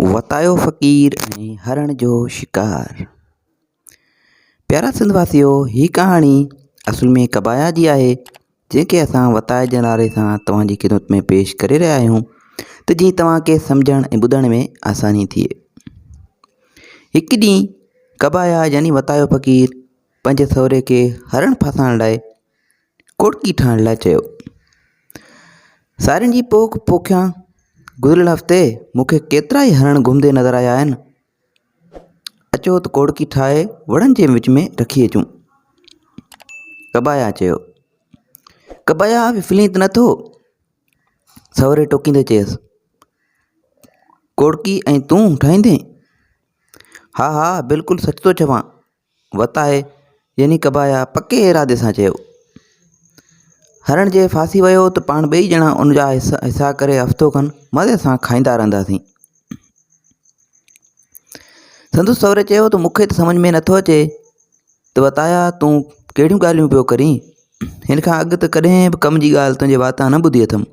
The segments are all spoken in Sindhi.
وتايو فقير ۽ هرڻ جو شڪار. پيارا سنڌ واسيو هي ڪهاڻي اصل ۾ ڪبايا جي آهي جنهن کي اسان وتائي جي نالي سان توهان جي خدمت ۾ پيش ڪري رهيا آهيون ته جيئن توهان کي سمجهڻ ۽ ٻڌڻ ۾ آساني ٿئي. هڪ ڏينهن ڪبايا يعني وتايو فقير پنهنجي سهري کي هرڻ ڦاسائڻ لاء ڪوڙڪي ٺاهڻ لاء چيو. سارين جي پوک پوکيان گذريل هفتي مون کي ڪيترائي هرڻ گهمندي نظر آيا آهن. اچو ته ڪوڙڪي ٺاهي وڻن جي وچ ۾ رکي اچون. ڪبايا چيو. ڪبايا وڦلين ته نٿو؟ سهري ٽوڪيندي چيس. ڪوڙڪي ۽ تون ٺاهيندين؟ ها ها بلڪل سچ ٿو چوان. وتائي يعني ڪبايا پڪي ارادي سان چيو. هرڻ جي ڦاسي ويو ته پاڻ ٻئي ڄڻا ان جا حصا ڪري هفتو کن مزي سان کائيندا رهنداسين. سندس سهري چيو ته مون کي ته سمجهه ۾ نٿو اچي ته وتايا تون ڪهڙيون ڳالهيون پيو ڪرين. هن کان اڳ ته ڪڏهن به ڪم جي ڳالهه تنهنجي واتان نه ٻڌي اٿم.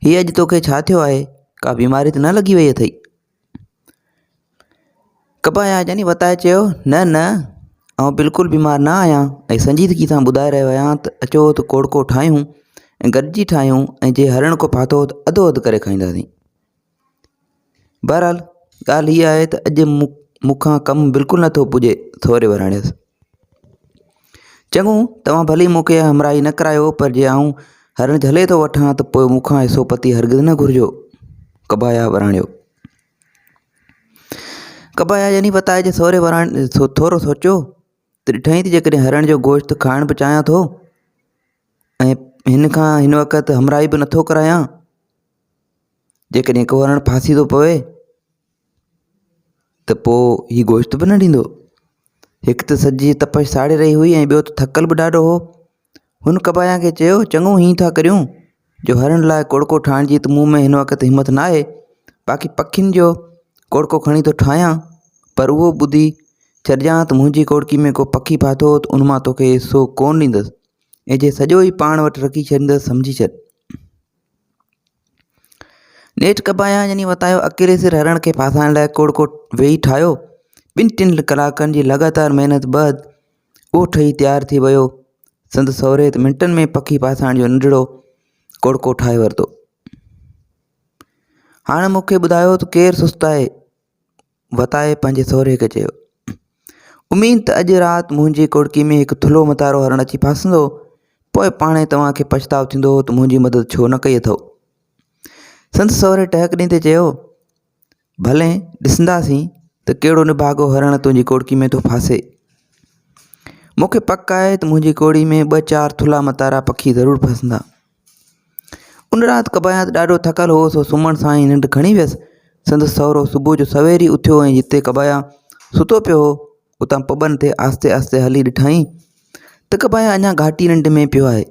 هي اڄ توکي ڇا ٿيو آهي؟ ڪا بيماري ته نه لڳي وئي اٿئي؟ ڪبايا يعني وتائي چيو، نه نه آئون بلڪل بيمار نه آهيان ۽ سنجيدگي سان ٻڌائي رهيو آهيان ته اچو ته ڪوڙڪو ٺاهيون ۽ گڏجي ٺاهيون ۽ جي هرڻ ڪو ڦاٿو ته اڌو اڌ ڪري کائينداسين. بهرحال ڳالهه هيء آهي ته اڄ مون کان ڪم بلڪل نٿو پڄي ٿوري وراڻيس. چڱو توهان ڀلي مون کي همراهي نه ڪرايو پر جي آئون هرڻ جهلي ٿو وٺان ته پوء مون کان حصو پتي هرگز نه گهرجو. ڪبايا وراڻيو. ڪبايا يعني وتائي جي سهري وراڻ ٿورو سوچيو ته ڏٺائين ته جيڪڏهن هرڻ جو گوشت کائڻ به چاهيان ٿو ۽ هن کان هن وقت همراهي به نٿو ڪرايان جيڪڏهن ڪو هرڻ ڦاسي ٿو پوي ته پوء هي گوشت به نه ڏيندو. هڪ ته سڄي تپش ساڙي رهي هئي ۽ ٻيو ته ٿڪل به ڏاڍو هو. هن ڪبايان کي چيو، چڱو هيئن ٿا ڪريون جو هرڻ لاء ڪوڙڪو ٺاهڻ جي ته مون ۾ هن وقت همت ناهي، باقي پکين جو ڪوڙڪو کڻي ٿو ٺاهيان، پر اهو ٻڌي ڇڏجان ته منهنجي ڪوڙڪي ۾ ڪو پکي ڦاٿو ته ان مان توکي حصو ڪونه ڏيندس ۽ جي سڄو ئي پاڻ وٽ رکي ڇڏيندس سمجهي ڇڏ. نيٺ ڪبايان يعني وتايو اڪيلي سر هرڻ کي ڦاسائڻ لاء ڪوڙڪو ويهي ٺاهيو. ٻن ٽن ڪلاڪن جي لڳاتار محنت بعد اهو ٺهي تيار ٿي ويو. سندس سهري ته منٽن ۾ پکي ڦاسائڻ جو ننڍڙو ڪوڙڪو ٺاهي ورتو. هاڻ مون کي ٻڌايو ته ڪير سست آهي؟ وتائي پنهنجي سهري کي چيو. اميد ته اڄ رات منهنجي ڪوڙڪي ۾ هڪ ٿلهو متارو هرڻ اچي ڦاسندو، پوء پاڻهي توهان کي پڇتاء ٿيندو ته منهنجي مدد ڇو نه ڪئي اٿئو. سندس سهري ٽهڪ ڏيندي چيو، ڀلي ڏسنداسين ته ڪهڙو نڀاڳو هرڻ تنهنجي ڪوڙڪي ۾ ٿو ڦاسي. مون کي پڪ آهي ته منهنجي ڪوڙي ۾ ٻه چار ٿلها متارا پکي ضرور ڦاسندا. ان رات ڪبايان ته ڏاڍو ٿڪل هو سو سمهڻ سان ئي ننڊ کڻي ويس. سندس سهرو صبح جو سوير ئي اٿيو ۽ جتي ڪبايان ستو پيو هو، اتان پٻن تي آهستي آهستي هلي ڏٺائين ته ڪبايان اڃا گهاٽي ننڊ ۾ پيو آهي.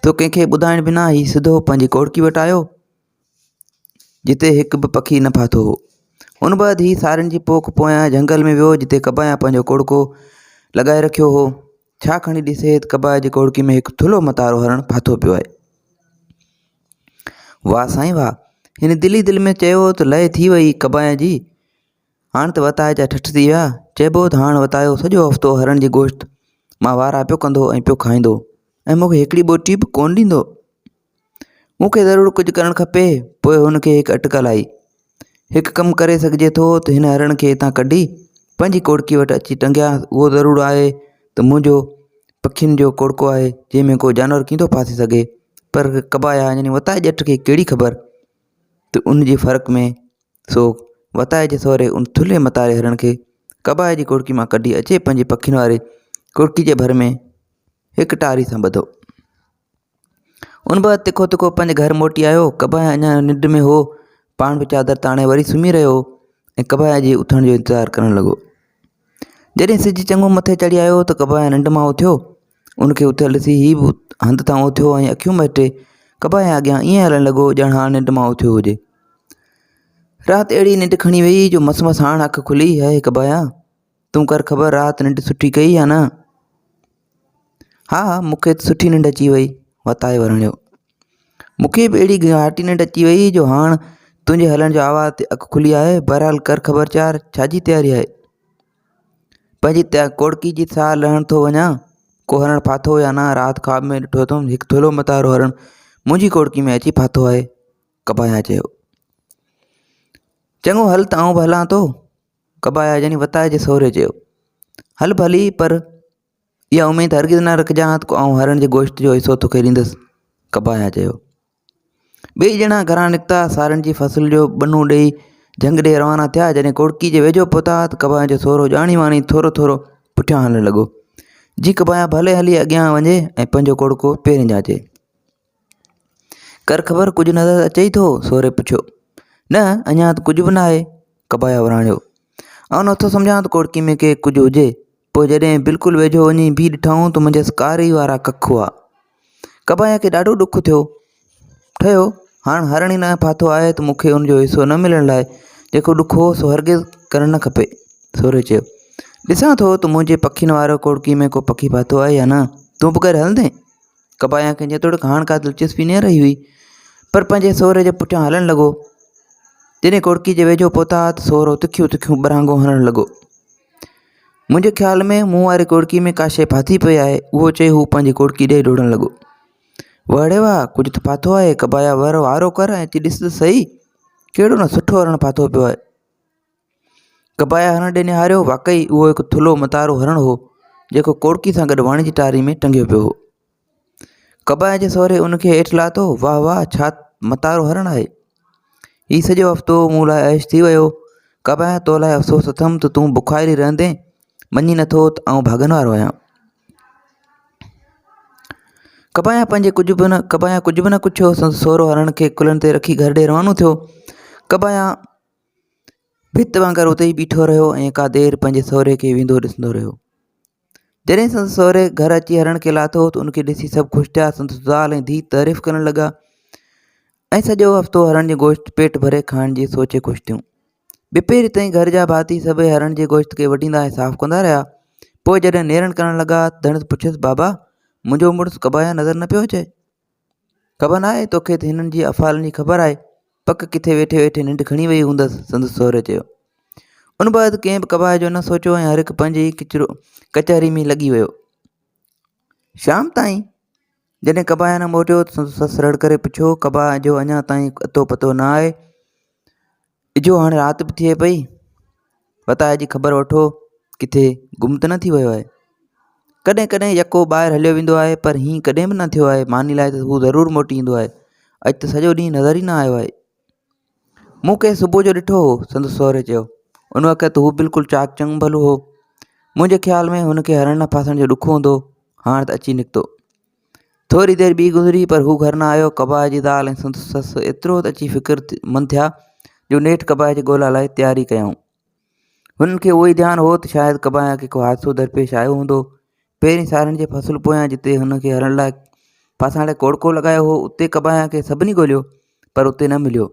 سو ڪنهن کي ٻڌائڻ بنا هي سڌو پنهنجي ڪوڙڪي وٽ آيو، جتي هڪ به پکي نه ڦاٿو هو. ان بعد هي سارين جي پوک پويان جهنگل ۾ ويو، جتي ڪبايان پنهنجو ڪوڙڪو لڳائي رکيو هو. ڇا کڻي ڏسي ته ڪبايي جي ڪوڙڪي ۾ هڪ ٿلهو متارو هرڻ ڦاٿو پيو آهي. واهه سائين واهه! هن دل ئي دل ۾ چيو ته لئه ٿي وئي ڪبايي جي. هاڻ ته وتائي جا ٺٺ ٿي ويا. چئبو ته هاڻ وتايو سڄو هفتو هرڻ جي گوشت مان وارا پيو ڪندو ۽ پيو کائيندو ۽ مون کي هڪڙي ٻوٽي به ڪونه ڏيندو. مون کي ضرور ڪجهه ڪرڻ کپي. پوء هن کي هڪ اٽڪل آئي. هڪ ڪم ڪري سگهجي ٿو ته هن هرڻ کي هتان ڪڍي پنهنجي ڪوڙڪي وٽ اچي ٽنگيانس. اهو ضرور آهي ته منهنجو پکين جو ڪوڙڪو آهي، جنهن ۾ ڪو جانور ڪيئن ٿو ڦاسي سگهي. پر ڪبايا يعني وتائي ڄٽ کي ڪهڙي خبر ته ان جي فرق ۾ سو وتائي جي سهري ان ٿلهي متاري هرڻ کي ڪبايا جي ڪوڙڪي مان ڪڍي اچي پنهنجي پکين واري ڪوڙڪي جي ڀر ۾ هڪ ٽاري سان ٻڌو. ان بعد تکو تکو پنهنجي گهر موٽي آيو. ڪبايان اڃا ننڊ ۾ هو. پاڻ به چادر تاڻي وري سمهي رهيو هو ۽ ڪبايان جي اٿڻ جو انتظار ڪرڻ لڳو. جڏهن سج چڱو مٿي چڙهي آيو ته ڪبايان ننڊ مان اٿيو. ان کي اٿيل ڏسي هي به هنڌ تان اٿيو ۽ اکيون مهٽي ڪبايان اڳيان ائين هلڻ لڳو ڄڻ هاڻ ننڊ مان اٿيو هجي. رات اهڙي ننڊ کڻي ويئي جو مس مس هاڻ اک کلي. هي ڪبايان! تون ڪر خبر رات ننڊ سٺي ڪئي يا نه؟ ها ها مون کي ته سٺي ننڊ اچي وئي وتائي وراڻيو. مون کي به اهڙي گهاٽي ننڊ اچي وئي جو هاڻ تنهنجي هلڻ جي آواز تي اک کلي آهي. بهرحال ڪر خبر چار، ڇا جي تياري آهي؟ پنهنجي ڪوڙڪي جي ساهه لهڻ ٿو وڃان. ڪو هرڻ ڦاٿو يا نه، رات خواب ۾ ڏٺو اٿم، هڪ ٿلهو متارو هرڻ منهنجي ڪوڙڪي ۾ اچي ڦاٿو آهي. ڪبايان چيو. چڱو هل ته آئون به هلان ٿو. ڪبايا يعني وتائي جي سهري چيو. هل ڀلي پر اها اميد هرگز نه رکجان ته آئون هرڻ جي گوشت جو حصو توکي ڏيندس. ڪبايا چيو. ٻئي ڄڻا گهران نڪتا، سارين جي فصل جو ٻنو ڏيئي جهنگ ڏي روانا ٿيا. جڏهن ڪوڙڪي جي ويجهو پهتا ته ڪبايا جو سهرو ڄاڻي واڻي ٿورو ٿورو پٺيان هلڻ لڳو. جي ڪبايا ڀلي هلي اڳيان وڃي ۽ پنهنجو ڪوڙڪو پهرين جاچي. ڪر خبر ڪجهه نظر اچئي ٿو؟ سوري پڇيو. نه اڃا ته ڪجهه به ناهي. ڪبايا وراڻيو. آئون نٿو سمجهان ته ڪوڙڪي ۾ ڪي ڪجهه هجي. پوء جڏهن بلڪل ويجهو وڃي بيهي ڏٺائون ته منجهس ڪاري وارا ڪک هئا. ڪبايا کي ڏاڍو ڏک ٿيو. ٺهيو، هاڻ هرڻ ئي نه ڦاٿو آهي ته مون کي ان جو حصو نه ملڻ لاء جيڪو ڏک هو سو هرگز ڪرڻ نه کپي. سوري چيو. ڏسان ٿو ته منهنجي پکين واري ڪوڙڪي ۾ ڪو پکي ڦاٿو آهي يا نه. تون به گڏ هلندين؟ ڪبايان کي جيتوڻيڪ هاڻ ڪا دلچسپي نه رهي هئي، پر پنهنجي سهري جي پٺيان هلڻ لڳو. جڏهن ڪوڙڪي جي ويجهو پهتا ته سهرو تکيون تکيون ٻرانگهون هڻڻ لڳو. منهنجي خيال ۾ مون واري ڪوڙڪي ۾ ڪا شيء ڦاٿي پئي آهي. اهو چئي هو پنهنجي ڪوڙڪي ڏي ڊوڙڻ لڳو. واهه ڙي واهه، ڪجهه ته ڦاٿو آهي. ڪبايا ور وارو ڪر ۽ اچي ڏس ته سهي، ڪهڙو نه سٺو هرڻ ڦاٿو پيو آهي. ڪبايا هرڻ ڏي نهاريو، واقعي اهو هڪ ٿلهو متارو هرڻ هو، جيڪو ڪوڙڪي سان گڏ وڻ جي ٽاري ۾ ٽنگيو پيو هو. ڪبايا جي سهري ان کي هيٺ لاٿو، واهه واهه ڇا متارو هرڻ آهي. هي سڄو هفتو مون لاء عيش ٿي ويو. ڪبايا تو لاء افسوس اٿم ته تون بکايل ئي رهندين، مڃين نٿو ته آئون ڀاڳن وارو آهيان. ڪبايا پنهنجي ڪجهه به نه ڪبايا ڪجهه به نه ڪڇيو، سندس سهرو هرڻ کي ڪلهن تي رکي گهر ڏي روانو ٿيو. ڪبايا ڀت وانگر اتي ئي بيٺو رهيو ۽ ڪا دير پنهنجي سهري کي ويندو ڏسندو رهيو. جڏهن سندس سهري گهر اچي هرڻ کي لاٿو ته ان کي ڏسي سڀ خوش ٿيا. سندس زال ۽ ڌيء تعريف ڪرڻ لڳا ۽ سڄو هفتو هرڻ جي گوشت پيٽ ڀري کائڻ جي سوچي خوش ٿيون. ٻپهري تائين گهر جا ڀاتي سڀئي هرڻ جي گوشت کي وڍيندا ۽ صاف ڪندا رهيا. پوء جڏهن نيرن ڪرڻ لڳا ته ڌڻس پڇيس، بابا! منهنجو مڙس ڪبايا نظر نه پيو اچي؟ خبر ناهي توکي ته هنن جي افعالن جي خبر آهي، پڪ ڪٿي ويٺي ويٺي ننڊ کڻي وئي هوندس، سندس سهري چيو. ان بعد ڪنهن به ڪباهه جو نه سوچيو ۽ هر هڪ پنهنجي ئي ڪچهري ۾ لڳي ويو. شام تائين جڏهن ڪباهه نه موٽيو ته سندس سس رڙ ڪري پڇيو، ڪباهه جو اڃا تائين اتو پتو نه آهي، اجهو هاڻي رات به ٿئي پئي، وتايي جي خبر وٺو، ڪٿي گم ته نه ٿي ويو آهي. ڪڏهن ڪڏهن يڪو ٻاهر هليو ويندو آهي پر هيئن ڪڏهن به نه ٿيو آهي، ماني لاء ته هو ضرور موٽي ايندو آهي، اڄ ته سڄو ڏينهن نظر ئي نه آيو آهي. مون کيس صبح جو ڏٺو هو، سندس سهري چيو. ان وقت هو بلڪل چاق چڱو ڀلو هو. منهنجي خيال ۾ هن کي هرڻ نه ڦاسڻ جو ڏک هوندو، هاڻ ته اچي نڪتو. ٿوري دير ٻي گذري پر هو گهر نه آيو. قبائي جي زال ۽ سندس سس ايترو ته اچي فڪر مند ٿيا جو نيٺ قبائي جي ڳولا لاء تياري ڪيائون. هنن کي اهو ئي ڌيان هو ته شايد قبائي کي ڪو حادثو درپيش آيو هوندو. پهرين سارين جي فصل پويان جتي هن کي هرڻ لاء ڦاسائڻ لاء ڪوڙڪو لڳايو هو اتي قبائي کي سڀني ڳوليو پر اتي نه مليو.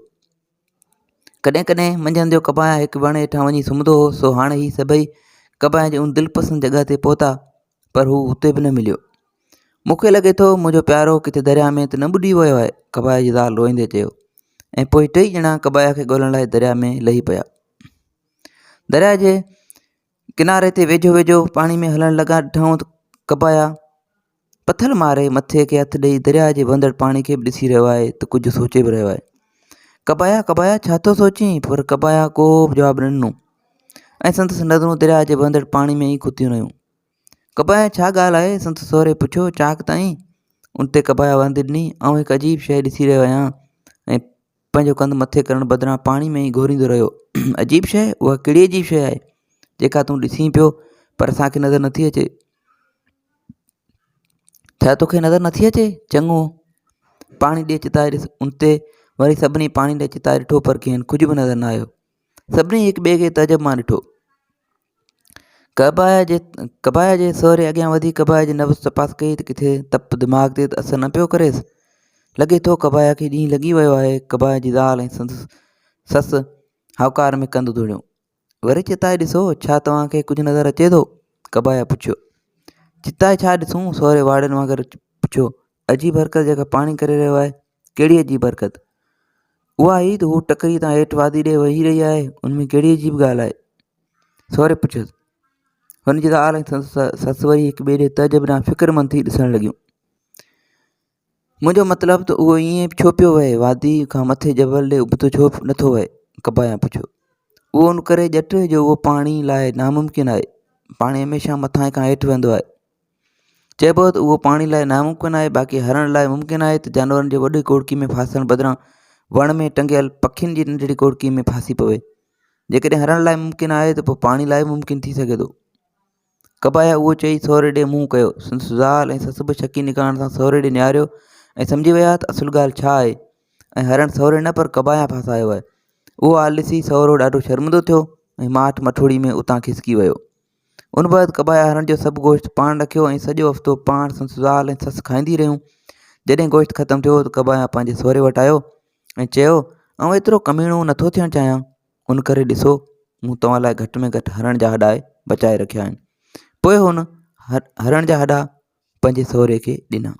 ڪڏهن ڪڏهن منجهند جو ڪبايان هڪ وڻ هيٺان وڃي سمهندو هو، سو هاڻ هي سڀئي ڪبايان جي ان دلپسند جڳهه تي پهتا، پر هو اتي به نه مليو. مون کي لڳي ٿو منهنجو پيارو ڪٿي درياهه ۾ ته نه ٻڏي ويو آهي، ڪبايا جي زال روئيندي چيو ۽ پوء ٽئي ڄڻا ڪبايا کي ڳولڻ لاء درياهه ۾ لهي پيا. درياهه جي ڪناري تي ويجهو ويجهو پاڻي ۾ هلڻ لڳا، ڏٺائون ته ڪبايا پٿل ماري مٿي کي هٿ ڏئي درياهه جي وهندڙ پاڻي کي به ڏسي رهيو آهي ته ڪجهه سوچي به رهيو آهي. ڪبايا ڪبايا ڇا ٿو سوچين؟ پر ڪبايا ڪو به جواب نه ڏنو ۽ سندس نظرون درياهه جي وهندڙ پاڻي ۾ ئي کتيون رهيون. ڪبايا ڇا ڳالهه آهي؟ سندس سهري پڇيو. چاڪ تائين؟ ان تي ڪبايا ورندي ڏني، آئون هڪ عجيب شيء ڏسي رهيو آهيان ۽ پنهنجو ڪنڌ مٿي ڪرڻ بدران پاڻي ۾ ئي گهوريندو رهيو. عجيب شيء؟ اها ڪهڙي عجيب شيء آهي جيڪا تون ڏسين پيو پر اسان کي نظر نٿي اچي؟ ڇا توکي نظر نٿي اچي؟ چڱو، پاڻي ڏي چتائي ڏس. ان تي وري سڀني پاڻي ڏي چتائي ڏٺو پر کين ڪجهه به نظر نه آيو. سڀني هڪ ٻئي کي تعجب مان ڏٺو. ڪبايا جي ڪبايا جي سهري اڳيان وڌي ڪبايا جي نبض تپاس ڪئي ته ڪٿي تپ دماغ تي ته اثر نه پيو ڪريس. لڳي ٿو ڪبايا کي ڏينهن لڳي ويو آهي. ڪبايا جي زال ۽ سندس سس هائوڪار ۾ ڪنڌ ڌوڻيو. وري چتائي ڏسو، ڇا توهان کي ڪجهه نظر اچي ٿو؟ ڪبايا پڇيو. چتائي ڇا ڏسون؟ سهري واڙين وانگر پڇيو. عجيب حرڪت جيڪا پاڻي ڪري رهيو آهي. ڪهڙي عجيب حرڪت؟ اها هي ته هو ٽڪريء تان هيٺ وادي ڏي وهي رهي آهي، ان ۾ ڪهڙي عجيب ڳالهه آهي؟ سوري پڇيس. هن جي زال ۽ سندس سس وري هڪ ٻئي ڏي تعجب ڏانهن فڪرمند ٿي ڏسڻ لڳيون. منهنجو مطلب ته اهو ائين ڇو پيو وهي؟ وادي کان مٿي جبل ڏي ابتو ڇو نٿو وهي؟ ڪبايان پڇيو. اهو ان ڪري ڄٽ جو اهو پاڻي لاء ناممڪن آهي. پاڻي هميشه مٿانهين کان هيٺ وهندو آهي. چئبو ته اهو پاڻي لاء ناممڪن آهي باقي هرڻ لاء ممڪن آهي ته جانورن جي وڏي ڪوڙڪي ۾ ڦاسڻ بدران وڻ ۾ ٽنگيل پکين جي ننڍڙي ڪوڙڪي ۾ ڦاسي پوي. جيڪڏهن هرڻ لاء ممڪن آهي ته پوء پاڻي لاء به ممڪن ٿي سگهي ٿو. ڪبايا اهو چئي سهري ڏي منهن ڪيو. سندس زال ۽ سس به شڪي نگاهن سان سهري ڏي نهاريو ۽ سمجهي ويا ته اصل ڳالهه ڇا آهي ۽ هرڻ سهري نه پر ڪبايا ڦاسايو آهي. اهو حال ڏسي سهرو ڏاڍو شرمندو ٿيو ۽ ماٺ مٺوڙي ۾ اتان کسڪي ويو. ان بعد ڪبايا هرڻ جو سڀ گوشت پاڻ رکيو ۽ سڄو هفتو پاڻ سندس زال ۽ سس کائيندي رهيون. جڏهن گوشت ختم ٿيو ته ڪبايا پنهنجي سهري وٽ آيو ۽ چيو، آئون ايترو ڪميڻو نٿو ٿيڻ چاهيان، ان ڪري ڏسو مون توهان لاء گهٽ ۾ گهٽ هرڻ جا هڏا بچائي رکيا آهن. پوء هن هرڻ جا هڏا پنهنجي سهري کي ڏنا.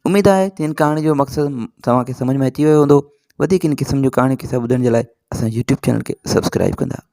اميد آهي ته هن ڪهاڻي جو مقصد توهان کي سمجهه ۾ اچي ويو هوندو. وڌيڪ ان قسم جون ڪهاڻيون قصا ٻڌڻ جي لاء اسان جي يوٽيوب چينل کي سبسڪرائب ڪندا.